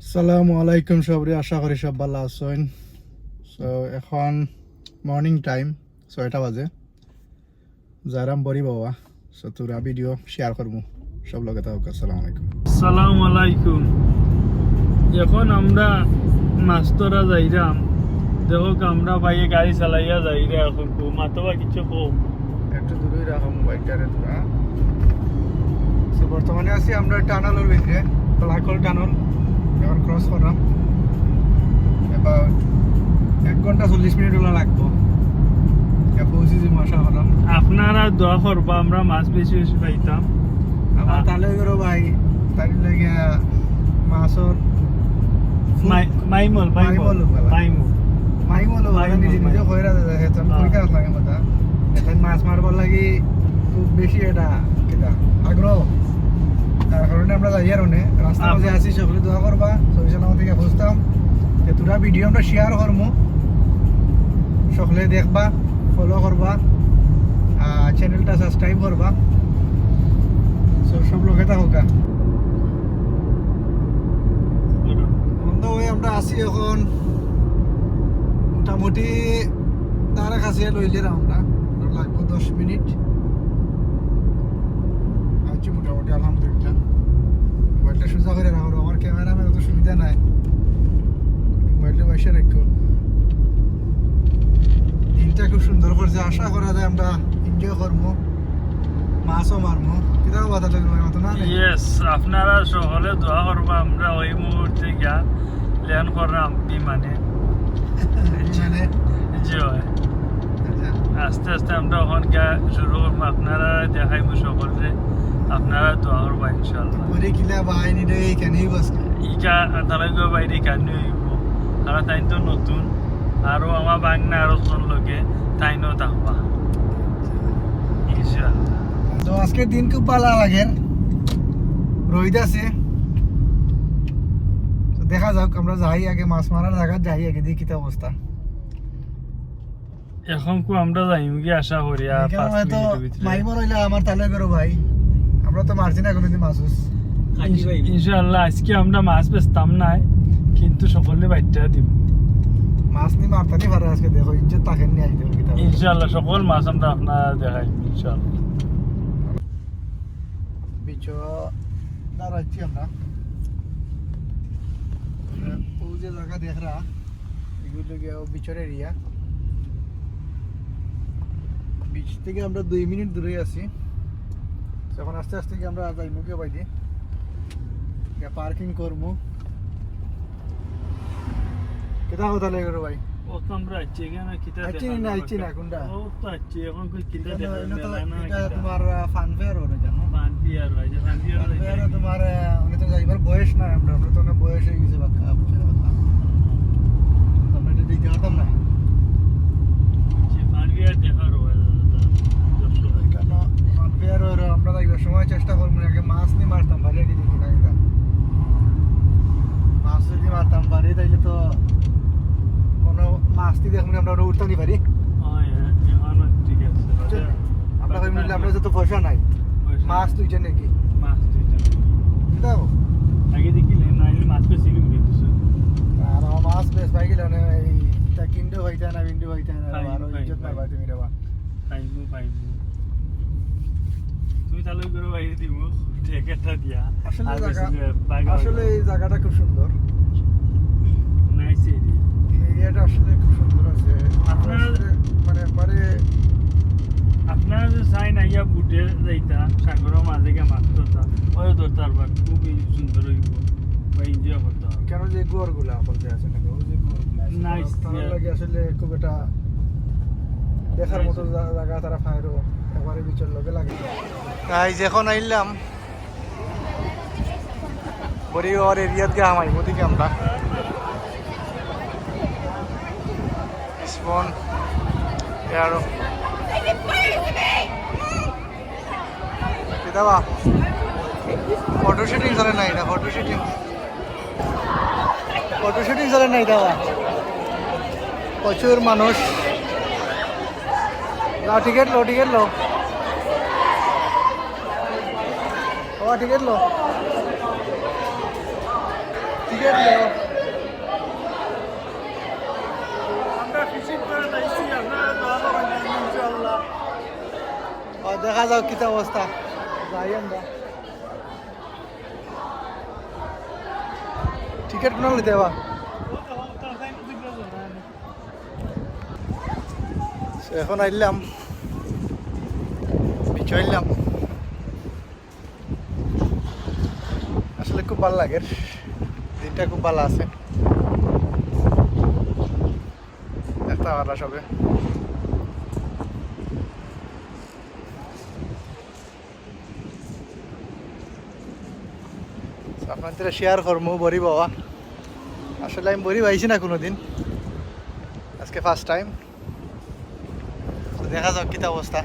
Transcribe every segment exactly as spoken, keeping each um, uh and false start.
আসসালামু আলাইকুম সবরে, আশা করি সব ভালা আছইন। So, এখন মর্নিং টাইম, ছয়টা বাজে। যাইরাম বড়ি বাবা। So, থুড়া ভিডিও শেয়ার করমু, সব লগে থাকউক্কা। আসসালামু আলাইকুম। আসসালামু আলাইকুম। এখন আমরা মাছ ধরা যাইরাম। দেখউক্কা, আমরা ভাইয়ে গাড়ি চালাইয়া যাইরা। এখন কও, মাতো বা কিছু কও। একটু দূরই রাখো মোবাইলটারে থুড়া। So, বর্তমানে আছি আমরা টানেলর ভিতরে, ব্ল্যাক হোল টানেল। এখন ক্রস করলাম, about এক ঘন্টা চল্লিশ মিনিট ওলা লাগবো। ইয়া পৌঁছি যাইমু আশা করলাম। আপনারা দোয়া করবা, আমরা মাছ বেশি বেশি পাইতাম। আমার আ- তালে করো ভাই, তাই লাগিয়া মাছর ফুল মাই-, মাইমল, মাইমল, মাইমল ওগুলা। মাইমল। মাইমল ওগুলা মাইমল, নিজে নিজে মাইমল। কইরা দেয়, তো আমি হ্যাঁ। কই খারাপ লাগে মাথা। এখন মাছ মারবার লাগি খুব বেশি এটা, কিতা, আগ্রহ। তার কারণে আমরা যাই আর অনে। রাস্তার আপ- মাঝে আছি, সকলে দোয়া করবা, সহি সালামত থেকে বুঝতাম। তো থুড়া ভিডিও আমরা শেয়ার করমু, সকলে দেখবা, ফলো করবা, আর চ্যানেলটা সাবস্ক্রাইব করবা। So, সব লগে থাকউক্কা। বন্ধু, ওই আমরা আছি এখন মোটামুটি তারা কাছে লইলে আমরা, আর লাগবো দশ মিনিট। আছি মোটামুটি, আলহামদুলিল্লাহ। মোবাইলটা সোজা করে রাখো, আমার ক্যামেরাম্যান অত সুবিধা নাই, মোবাইলটা বসে রাখো। দিনটা খুব সুন্দর করছে, আশা করা যায় আমরা এনজয় করবো, মাছও মারবো। কিতাও বাধা লাগবে না, মাথা না নেই। ইয়েস, আপনারা সকলে দোয়া করবা, আমরা ওই মুহূর্তে গিয়া ল্যান্ড করলাম বিমানে। বিমানে? জি অয়। আচ্ছা। আস্তে আস্তে আমরা ওখান গিয়া শুরু করবো, আপনারা দেখাইমু সকলরে, আপনারা দোয়া করবা ইনশাআল্লাহ। পরে কিলা বাহিনীটা এইখানেই বসে। ইকা তালাইগো বাইরে কেন হইব? কারণ তাই তো নতুন, আরো আমার বাংলা আরো কোন লোকে তাই নো থাকবা। ইনশাআল্লাহ। তো আজকে দিন খুব ভালা লাগের, রইদ আছে। তো দেখা যাক, আমরা যাই আগে মাছ মারার জাগাত যাই আগে, দেখি কিতা অবস্থা। এখন কু আমরা যাইমু কি আশা করি আর এখানে পাঁচ হয়তো মিনিটের ভিতরে। মাইমর হইলে আমার তালে করো ভাই, আমরা তো মারছি না কোনোদিন মাছ উস। খাটি ইনশ-, ভাই। ইনশাআল্লাহ আজকে আমরা মাছ বেচতাম নাই, কিন্তু সকলে বাইট্টা দিব। মাছ নি মারতানি পারে আজকে, দেখো ইজ্জত তাকে নিয়ে আইতে হবে কিতা। ইনশাআল্লাহ সকল মাছ আমরা আপনারা দেখাই ইনশাআল্লাহ। বিচো দাঁড়াচ্ছি আমরা। ও যে জায়গা দেখরা, এগুলো গিয়া ও বিচর এরিয়া। বিচ থেকে আমরা দুই মিনিট দূরে আছি। তো এখন আস্তে আস্তে গিয়া আমরা যাইমু গিয়া বাইরে। গিয়া পার্কিং করমু। কিতা কথা লাগে রে ভাই? ও তো আমরা আইছি এখানে, কিতা আইছি দেখা না, যায় আইছি না, কোনটা? ও তো আইছি, এখন কই কিতা এটা দেখা না, যায়, এটা তো, মেলা না এটা কিতা? তোমার, আহ, ফান ফেয়ার ওটা জানো? ফান ফেয়ার হয়, যে ফান ফেয়ার ফান হয় ফেয়ারে কি? তোমার, আহ, উনি তো যাইবার বয়স নাই, আমরা, আমরা তো অনেক বয়স হয়ে গেছে, বাক্কা, বুঝছো না কথা? আমরা এটা দিতে পারতাম না। যে ফান ফেয়ার দেখার হয়, দর্শক। এই কারণে ফান ফেয়ার ওর আমরা যাইবার সময় চেষ্টা করবো, আগে মাছ নিয়ে মারতাম পারি, আর কি দেখি না এটা। মাছ যদি মারতাম পারি, তাইলে তো কোনো মাছ দিয়ে দেখুন আমরা, আমরা উঠতে নি পারি। হয়, হ্যাঁ, এখন ঠিক আছে। বুঝছেন? আমরা কই মিললে আমরা যত পয়সা নাই, পয়সা মাছ নাই। দুইটা নাকি? মাছ দুইটা। দাও। আগে দেখি লে, না, এই মাছ বেশি নিবি কিছু। আর আমার মাছ বেশ পাই গেলে, মানে, এই তা কিনতে হইতে না, বিন্দু হইতে না, খাই, আরো খাই, ইজ্জত খাই। মারবা তুমি রে বা। পাইমু, পাইমু। তুমি তাহলে ওই করে বাইরে দিমু, ঠেকেটা দিয়া। আসলে আর জায়গা, বেশি দূরে বাইরে আসলে বাইরে। এই জায়গাটা খুব সুন্দর। Nice area. এই এরিয়াটা আসলে খুব সুন্দর আছে। আপনার আসলে মানে একবারে আপনারা যে চাই না ইয়া বুটে যাইতা, সাগরের মাঝে গিয়ে মাছ ধরতা, ওই ধরতে পারবা, খুবই সুন্দর হইব, বা এনজয় করতে পারবা। কেন যে ঘরগুলা বলতে আছে না, ওই যে ঘরগুলা আছে, নাইস, তারা ইয়া। লাগে আসলে খুব একটা দেখার মতো নাইস। জা-, জায়গা তারা ফায়ারও একবারে বিচর লগে লাগে। গাইস, এখন আইলাম বড়িগড় এরিয়াত গিয়া হামাই, ওদিকে আমরা। ইসবন, এ আরো। কিতা বা? ফটো শুটিং চলে না এটা, ফটো শুটিং। ফটো শুটিং চলে না এটা বা? প্রচুর মানুষ। লা, টিকিট লো, টিকিট লো। ও, টিকিট লো। টিকিট লও। আমরা ফিশিং করে আইছি, আপনারা দোয়া করবেন, ইনশাআল্লাহ। ও, দেখা যাউক কিতা অবস্থা। যাই আমরা। টিকিট কুনো লইতে বা? So, এখন আইলাম, বিচো আইলাম। আসলে খুব ভালা লাগের, দিনটা খুব ভালা আছে। একটা আবার সবে। So, আপনাদের শেয়ার করমু বড়ি বাবা। আসলে আমি বড়ি বাইছি না কুনোদিন, আজকে ফার্স্ট টাইম। তো দেখা যাউক কিতা অবস্থা।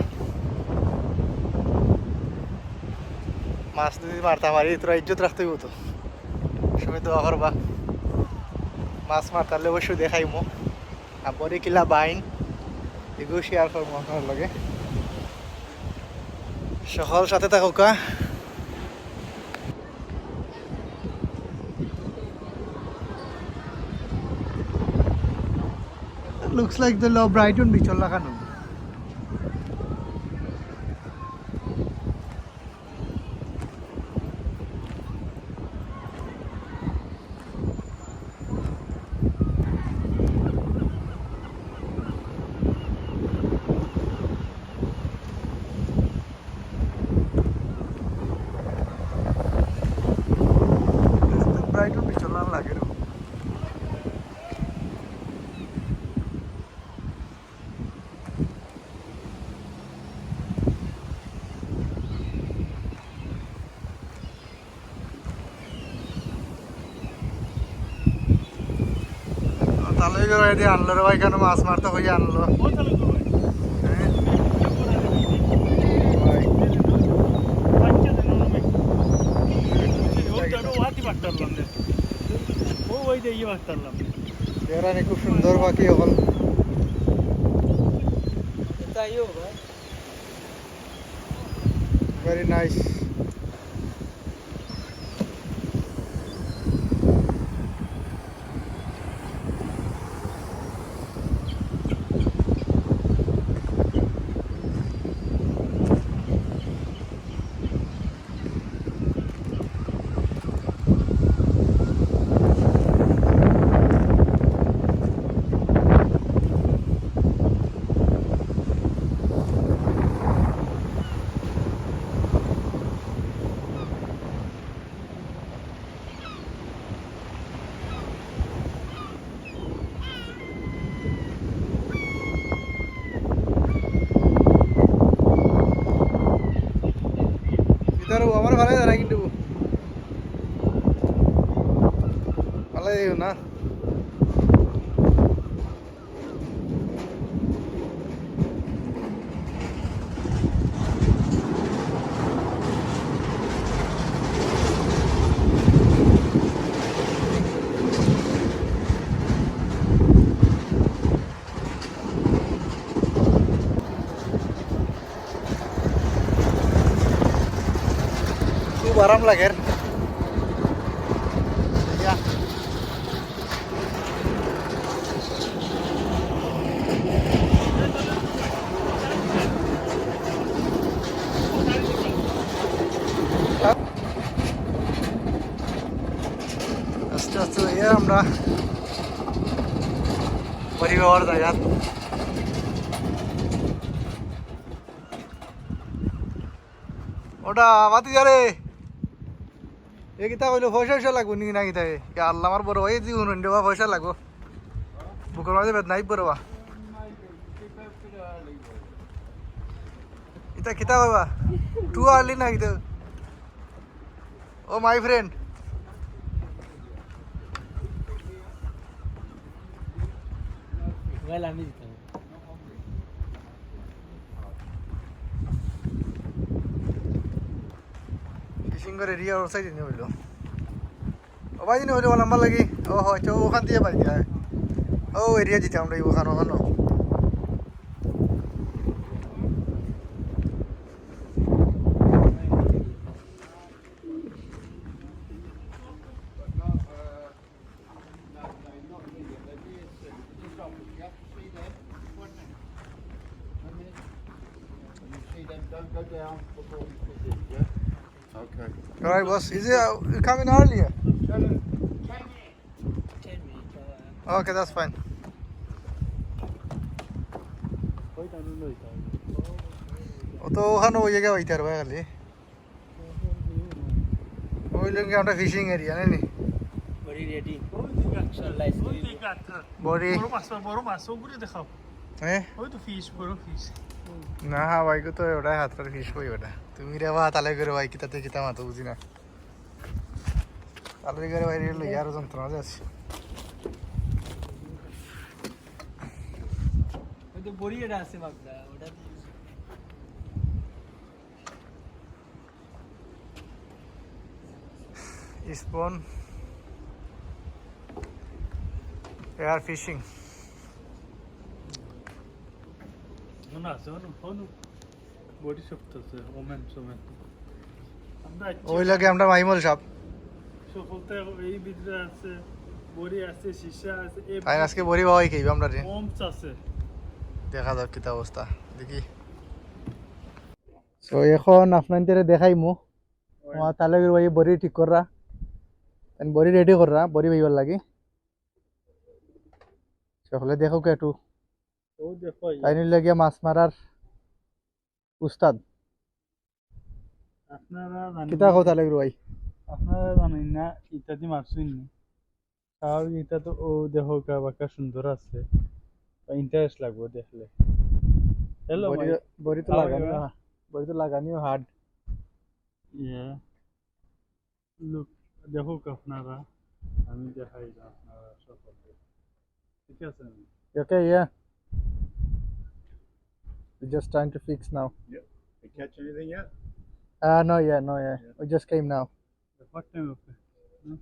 মাছ যদি মারতাম পারি, তোরা ইজ্জত রাখতে অইবো তো। সবে দোয়া করবা। মাছ মারতাম পারলে অবশ্যই দেখাইমু। আর বড়ি কিলা বাইন, এগুলো শেয়ার করমু আপনার লগে। সকল সাথে থাকুক্কা। Looks like the লো ব্রাইটন বিচর লাখান। ব্রাইটন বিচর লাখান লাগের। তাহলে ওই করে দিয়ে আনলো রে ভাই, কেন মাছ মারতে হয়ে আনলো? হ্যাঁ? এরা নি খুব সুন্দর পাখি অকল। Very nice. ইতার ও আমার ভালো জানা কিন্তু ভালো না। খুব আরাম লাগের। ইয়া। আস্তে আস্তে যাইয়া আমরা পরিবার জায়গা। ওটা বাতি যা রে। এ কিতা কইলো, পয়সা পয়সা লাগবো নি না কিতা? এ? ইয়া আল্লাহ, আমার বড় ভাই জীবন হইন রে বা, পয়সা লাগবো। বুকর মাঝে বেদনা আইবো রে বা। ইতা কিতা কইবা? Too early না কিতা? ও my friend। Well, আমি দিতাম। ফিশিং করে এরিয়া ওর সাইডে নিয়ে হইলো। ও ভাই, নিয়ে হইলো লম্বা লাগি। ও হো, আচ্ছা, ওখান দিয়ে ভাই যায়। ও এরিয়া দিতে আমরা ওখানে, ওখানে। All right, boss. Is it, uh, you coming earlier? Okay, that's fine. ও তো ওখানে ওই জায়গায় হইতে পারবে খালি। ওই লোক আমরা ফিশিং এরিয়া, নাইনি? Body ready. Body. বড় মাছ, বড় মাছ, ওগুলো দেখাও। হ্যাঁ? ওই তো ফিশ, বড় ফিশ। না, হ্যাঁ, ভাই, তো ওটাই হাতর ফিশ কই ওটা। তুমি রে বা, তালে করে ভাই, কিতাতে কিতা মাতো বুঝি না। তালে করে ভাই, রেল লইয়া আরো যন্ত্রণা আছে। ওই তো বড়ি এটা আছে, বাগদা, ওটা দিয়ে। Spawn. They are fishing. মনে আছে, অনু, অনু। বডি শক্ত আছে, ওমেন, সোমেন। আমরা আজকে ওই লাগে আমরা মাইমল সাহেব। সফলতা এই ভিতরে আছে, বড়ি আছে, সীসা আছে, এই তাই আজকে বড়ি বাবাই খাইবে আমরা রে। ওমস আছে। দেখা যাক কিতা অবস্থা, দেখি। So, এখন আপনাদের দেখাইমু। আমার তালুকদার ভাই বড়ি ঠিক কররা। তাইন বড়ি রেডি কররা, বড়ি বাইবার লাগি। সকলে দেখো কে একটু। ও দেখো, তাইন লাগিয়া মাছ মারার উস্তাদ। আপনারা জানেন কিতা কথা লাগবে ভাই? আপনারা জানেন না, ইত্যাদি মারছইন না। স্বাভাবিক, ইটা তো ও দেখো কা বাক্কা সুন্দর আছে। বা ইন্টারেস্ট লাগবো দেখলে। হ্যালো বড়ি, ভাই। বড়ি তো লাগানিও, বড়ি তো লাগানিও হার্ড। ইয়া। লুক, দেখো কা আপনারা, আমি দেখাই না আপনারা সকলকে। ঠিক আছে? You okay, yeah. We're just trying to fix now. Yep. You catch anything yet? Uh, no, yeah, no, yeah. Yeah. We just came now. What time open? Hmm?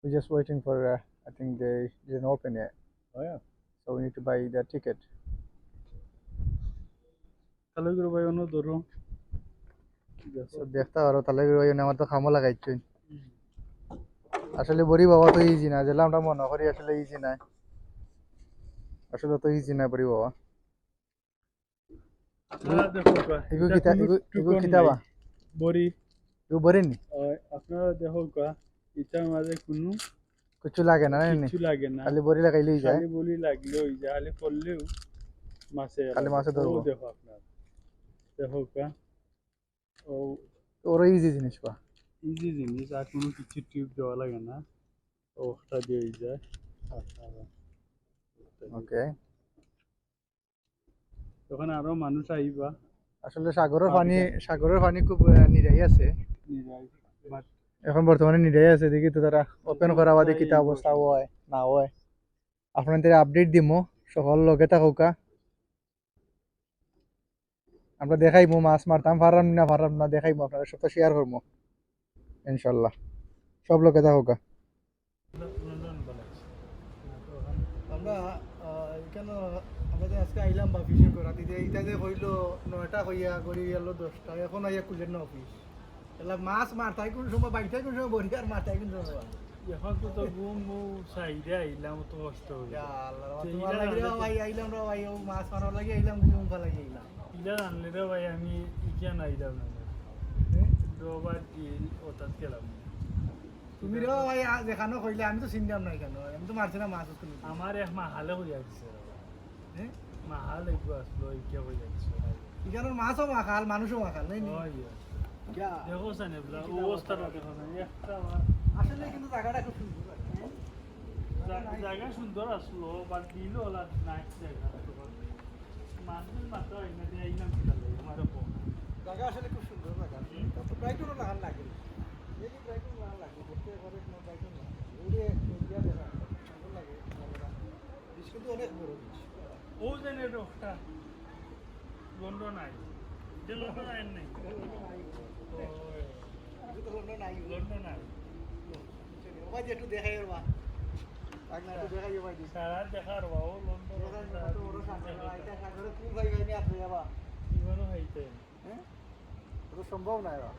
We're just waiting for, uh, I think they didn't open yet. Oh, yeah. So we need to buy the ticket. Talukdar ভাই, অনো ধরো। So, দেখতা পারো, তালুকদার ভাই, অনো আমার তো কামো লাগাইছইন। আসলে বড়ি বাবা তো ইজি না, যেলা আমরা মনে করি আসলে ইজি না। আসলে তো ইজি না বড়ি বাবা। আপনারা দেখো কা, ইগু ইটা কিতা, কোনো ইগু, ইগু টুকন কিতা নাই। বা? বড়ি। ইগু বড়ি নি? ওই, আপনারা দেখো কা, ইটার মাঝে কোনো কিছু লাগে না, না নি? কিছু লাগে না। খালি বড়ি লাগাইলেই যায়। খালি বড়ি লাগলেই যায়, খালি করলেও মাছে খালি মাছে ধরবো। দেখো আপনারা। দেখো কা। ও। ওরা ইজি জিনিস বা? ইজি জিনিস, আর কোনো কিছু টিউব দেওয়া লাগে না। ও, ওটা দিয়ে হয়ে যায়। আচ্ছা, আচ্ছা। ওকে। তখন আরো মানুষ আইবা। আসলে সাগরের পানি, সাগরের পানি খুব, আহ, নিরাই আছে। নিরাই। But এখন বর্তমানে নিরাই আছে, দেখি তো তারা ওপেন করা বাদে কিতা অবস্থা হয়, না হয়। আপনাদের আপডেট দিমু, সকল লগে থাকউক্কা। আমরা দেখাইমু মাছ মারতাম পাররাম না, পাররাম না, দেখাইমু, আপনারা সবতা শেয়ার করমু ইনশাআল্লাহ। সব লগে থাকউক্কা। আমরা, আহ, এখানে আমরা যে আজকে আইলাম বা ফিশিং করা, দিদি, ইটা যে কইলো নয়টা কইয়া ঘড়ি গেল দশটা, এখন আইয়া খুলের না অফিস। এলা মাছ মারতায় কোন সময়, বাইরতায় কোন সময়, বড়ি আর মারতায় কোন সময়? এখন তো, তো ঘুম, ঘুম, সাইডে আইলাম, তো কষ্ট হইল। ইয়া আল্লাহ, তো তোমার ইলা লাগি রে জানলে তো ভাই, আইলাম রে ভাই, ও মাছ মারার লাগি আইলাম, ঘুম ফালাই আইলাম। ইলা জানলে রে ভাই, আমি ইখান আইলাম না। হ্যাঁ? রোববার দিন ওটাত গেলাম। তুমি রে ভাই, আ, যেখানো কইলে, আমি তো চিনতাম না এখানো, আমি তো মারছি না মাছ কোনো। আমার এক মাহালে কইয়া দিছে রে ভাই। হ্যাঁ? মাহাল এগু আসলো, ইকে কইয়া দিছে ভাই। এখানোর মাছও মাখাল, মানুষও মাখাল, নাই নি? ওই, ওই। যা। দেখো সানে বলা, অবস্থাটা দেখো না, একটা বার। আসলে কিন্তু জায়গাটা খুব সুন্দর। জা-, জায়গা সুন্দর আসলো, but দিল ওলা নাইস জায়গা। মানুষ মাত্র হয় না, দিয়ে আইলাম কি তাহলে, আমার কম। জায়গা আসলে খুব সুন্দর জায়গা। হুম। তো ব্রাইটনও লাগান লাগে। এই যে ব্রাইটন লাগান লাগে, দেখতে পারে কোনো ব্রাইটন না। ওই যে এরিয়া দেখা, সুন্দর লাগে জায়গাটা। বিচ কিন্তু অনেক বড় বিচ। ও জানে এটা একটা লন্ডন আই। যে লন্ডন আই নাই। London Eye. ও, এটা তো লন্ডন আই। London Eye. ও ভাই, একটু দেখাই ওর মা। একটু দেখাই ও ভাই, দি। সারা দেখার বা, ও লন্ডন দেখার মতো বড় সাগর, এটা সাগরে কোন ভাই ভাই নিয়ে আসবে বাবা? জীবনও হইতে। হ্যাঁ? এটা সম্ভব না এবার।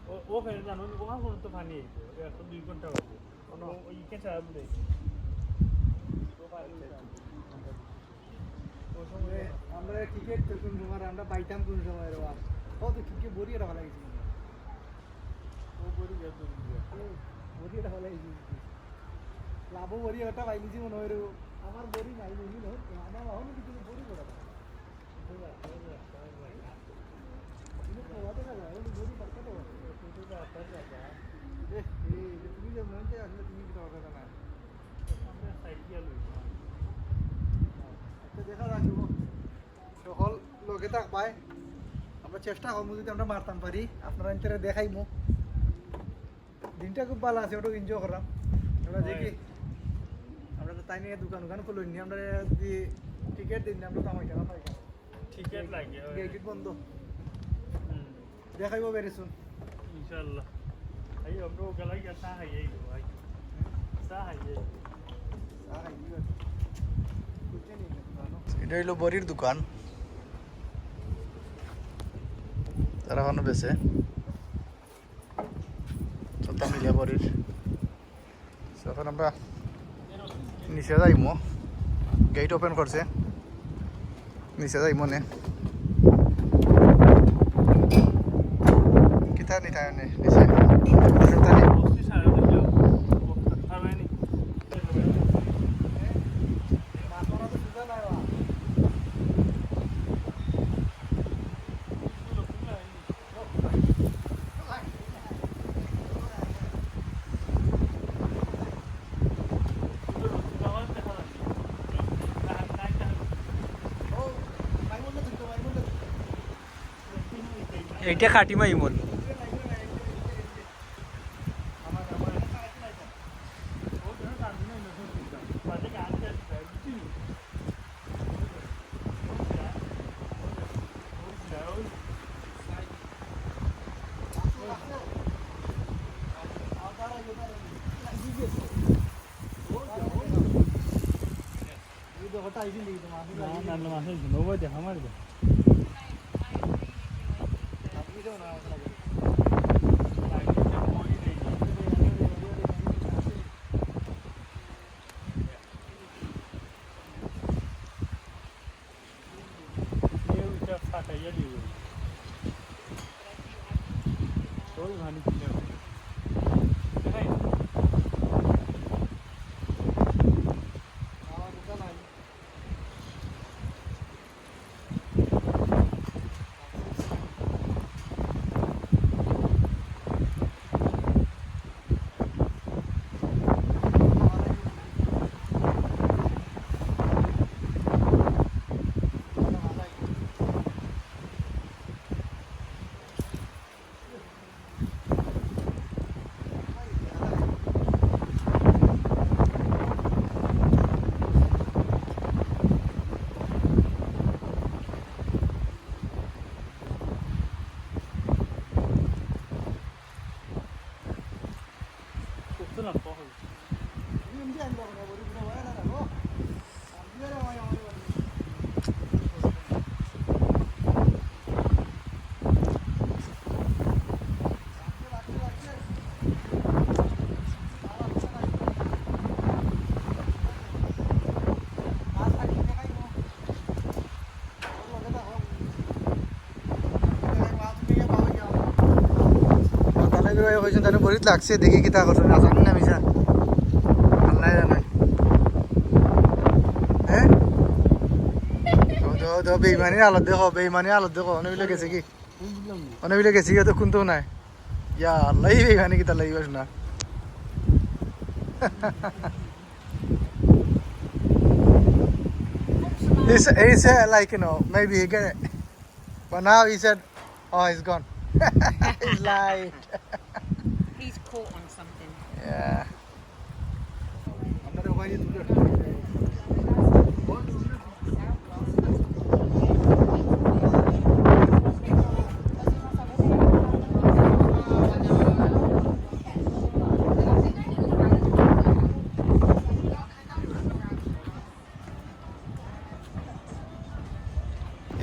ও, ও ফের জানো, ওখান পর্যন্ত পানি আইতো, এখন দুই ঘন্টা বাদে। কোনো ও, ওই ইকে ছাড়া বুঝে। ও পানি আইতো। তো আমরা টিকিট তো কোন সময়, আমরা পাইতাম কোন সময় রে বাপ? কত টিকিট ভরি এটা ভালো গেছে। ও ভরি গেছে। ও ভরি এটা ভালো গেছে। লাভও ভরি ওটা পাইলিছি মনে হয় রে। আমার ভরি নাই, ভরি নাই। আমার অখন কিছু ভরি করা। সকল লগে থাকবায়। আমরা চেষ্টা করমু যদি আমরা মারতাম পারি, আপনারারে দেখাইমু। দিনটা খুব ভালা আছে, অটো এনজয় করলাম। আমরা দেখি, আমরা তো তাই নিয়া দোকান উকান খুলইন নি, আমরা যদি টিকিট দেইন না, আমরা তো আমার টাকা পাই না। টিকিট লাগে, ওই। গেট বন্ধ। হুম। দেখাইবো very soon। ইনশাআল্লাহ। এই আমরা ও গেলাই গিয়া চা খাই আইবো ভাই। চা খাই আইবো। চা খাই আইবো। এটা অইলো ভরির দোকান। তারা অখনো বেচে। চলতা মিলিয়া ভরির। So, অখন আমরা নিচে যাইমু, গেট ওপেন করছে, নিচে যাইমু নে। কিতা নিতা নে নিচে? এইটা খাঁটি মাইমন। না, না, না, মাছ হইছে না। ওই দেখ, আমার দেখ। তাহলে ভাই কইছেন, তাহলে ভরিত লাগছে, দেখি কিতা করছেন, আসানি না মিছা, আল্লাহ জানে। হ্যাঁ, তো, তো, তো বেইমানি আলত দেখো, বেইমানি আলত দেখো, অনেক মিলে গেছে কি? অনেক মিলে গেছে কি? তো কোন তো নাই। ইয়া আল্লাহ, এই বেইমানি কিতা লাগি বাস না। He said, he said, like, you know, maybe he get it. But now he said, oh, he's gone. He's lied. He's caught on something. Yeah.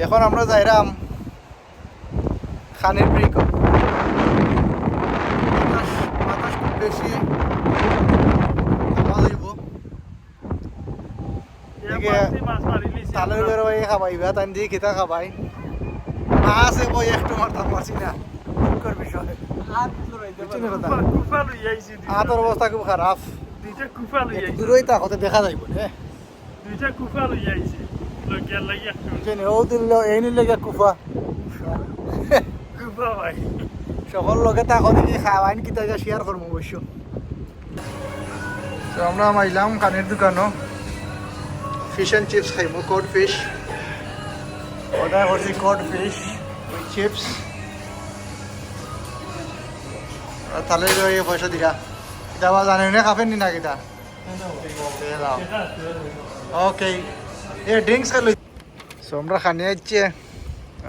এখন আমরা যাইরাম খানির ব্রিক। বাতাস, বাতাস খুব বেশি, আওয়াজ হইব। এদিকে মাছ মারি নিছে। তালইর ভাই খাবাইবা, তান দি কিতা খাবাই। আছে বই একটু মারতাম পারছি না। দুঃখর বিষয়। বুঝছো নি কথা? কুফা, কুফা লইয়া আইছি দুইটা। আতর অবস্থা খুব খারাপ। দুইটা কুফা লইয়া আইছি। দূরই তা হতে দেখা যাইব, হ্যাঁ। দুইটা কুফা লইয়া আইছি। লগে লাগি একটু। বুঝছো নি? ও দিল, এই নিলে গিয়া কুফা। কুফা ভাই। সকল লগে তা কত কি খাওয়াইন, কিতা যা শেয়ার করবো অবশ্য। তো আমরা আইলাম খানির দোকানো, ফিশ এন্ড চিপস খাইমু, কড ফিশ। অর্ডার করছি কড ফিশ উইথ চিপস। আর তাহলে ওই পয়সা দিরা, এটা আবার জানেন না, খাবেন নি না কিতা? ওকে, এ ড্রিঙ্কস খাই লই। সো আমরা খানি আইছে,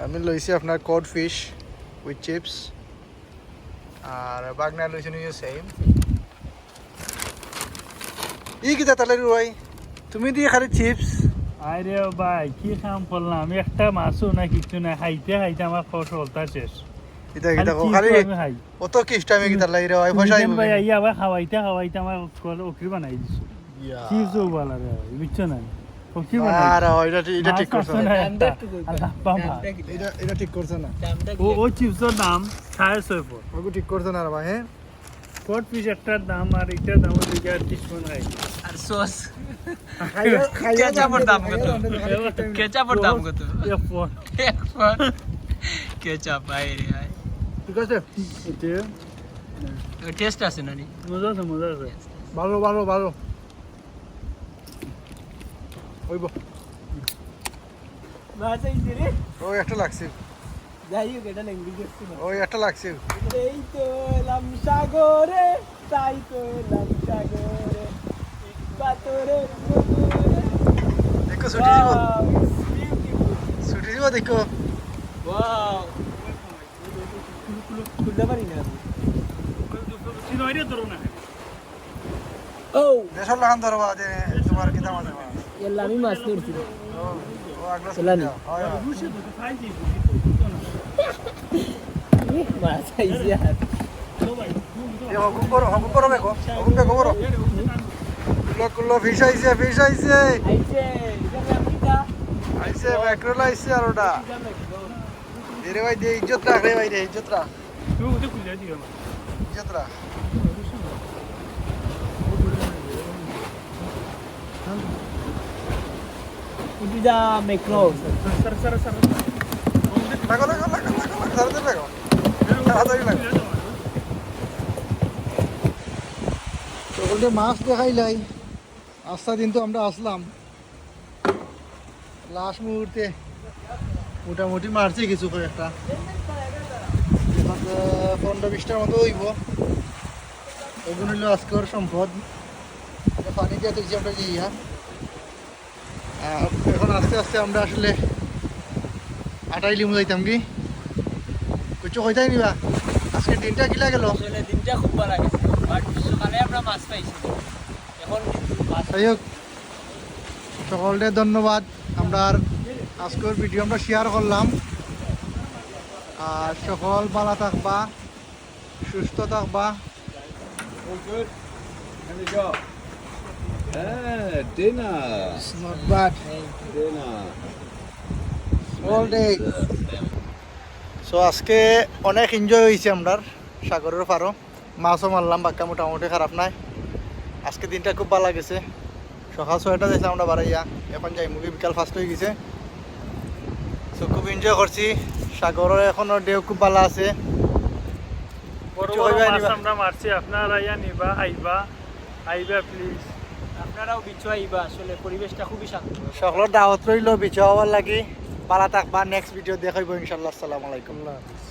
আমি লইছি আপনার কড ফিশ উইথ চিপস, আর বাগনা লইছে নিয়ে সেম। ই কিতা তাহলে রে ভাই, তুমি দিয়ে খালি চিপস? আরে ভাই, কি কাম করলাম, একটা মাছও না, কিচ্ছু না, খাইতে খাইতে আমার কষ্ট হলতা শেষ। এটা, এটা খালি খালি চিপস আমি খাই। অত কিস্টা আমি কিতা লাগি রে ভাই, পয়সা আইব ভাই, আইয়া আবার খাওয়াইতে খাওয়াইতে আমার অকরি বানাই দিছে। ইয়া। চিপসও ভালা রে ভাই, বুঝছো না? অকরি বানাই আরে দিছে। ভাই, এটা ঠিক, এটা ঠিক মাছ করছো আছে না। না একটা। আল্লাহ, বাবা। এটা, এটা ঠিক করছো না। ও, ও চিপসর দাম সাড়ে ছয় ফোর। ওগু ঠিক করছো না রে ভাই, হ্যাঁ? কড ফিশ একটার দাম আর এটার দাম হইল গিয়া ত্রিশ মন হয়। আর সস। খাইয়া, খাইয়া কেচাপর দাম কত? খাইয়া কেচাপর দাম কত? এক ফোন। এক ফোন। কেচাপ, ভাই রে ভাই। ঠিক আছে? ওকে। টেস্ট আছে না নি? মজা আছে, মজা আছে। ভালো, ভালো, ভালো। ওই বা। মাছ আইছে রে। ও, একটা লাগছে। যাই হোক, এটা ল্যাঙ্গুয়েজ হচ্ছে না। ওই একটা লাগছে। এই তো এলাম সাগরে, তাই তো এলাম সাগরে। পাথরে পুকুরে। দেখো, ছুটি দিব। Wow, it's beautiful. ছুটি দিব, দেখো। Wow. খুলতে পারি না আমি। ও। দেশর লাখান ধরবা যে তোমার কিতা মাঝে মাছ। ইয়াল্লা, আমি মাছ ধরছি। ও, ও আগলা চলা নি। হয়, হয়। মাছ আইছে আর। এ, হুকুম করো, হুকুম করো, বেগো। হুকুম বেগো করো। কুল্লো, কুল্লো, ফিশ আইছে, ফিশ আইছে। আইছে, এটা আমি কিতা? আইছে, ম্যাকরেল আইছে আর ওটা। দে রে ভাই, দে, ইজ্জত রাখ রে ভাই, দে, ইজ্জত রাখ। তুই ওটা খুলে দিও আমার। ইজ্জত রাখ। It is a mackerel. লাগো, লাগো, লাগো, লাগো, লাগো, তাড়াতাড়ি লাগো। তাড়াতাড়ি লাগো। তো বলতে মাছ দেখাইলাই। আস্তা দিন তো আমরা আসলাম। লাস্ট মুহূর্তে মোটামুটি মারছি কিছু কয়েকটা। এখন, আহ, পনেরো বিশটার মতো হইব। ওগুলো হইলো আজকের সম্পদ। এটা পানি দিয়া তুলছি আমরা গিয়া। আহ, এখন আস্তে আস্তে আমরা আসলে আটাই লিমু যাইতাম কি? কিছু কইতাই নিবা? আজকে দিনটা কিলা গেল? আসলে দিনটা খুব ভালা গেছে। But সকালে আমরা মাছ পাইছি। এখন কিন্তু মাছ যাই হোক, সকলরে ধন্যবাদ। আমরার আজকের ভিডিও আমরা শেয়ার করলাম। আর সকল ভালা থাকবা, সুস্থ থাকবা। All good? Here we go. হ্যাঁ, dinner. It's not bad. Dinner. All day. So আজকে অনেক এনজয় হইছে আমরার সাগরর পারো। মাছও মারলাম, বাক্কা মোটামুটি খারাপ নায়। আজকে দিনটা খুব ভালা গেছে। সকাল ছয়টা যাইছিলাম আমরা বারাইয়া, এখন যাইমুগি, বিকাল পাঁচটা হয়ে গেছে। So খুব এনজয় করছি, সাগরর এখনো ঢেউ খুব ভালা আছে। বড় কিছু বড় কইবা মাছ নিবা? আমরা মারছি, আপনারা আইয়া নিবা, আইবা, আইবা please। আপনারাও বিচো আইবা, আসলে পরিবেশটা খুবই শান্ত। সকলর দাওয়াত রইল বিচো আওয়ার লাগি। ভালা থাকবা, নেক্সট ভিডিও দেখা হইব ইনশাআল্লাহ। আসসালামু আলাইকুম। আল্লাহ হাফিজ।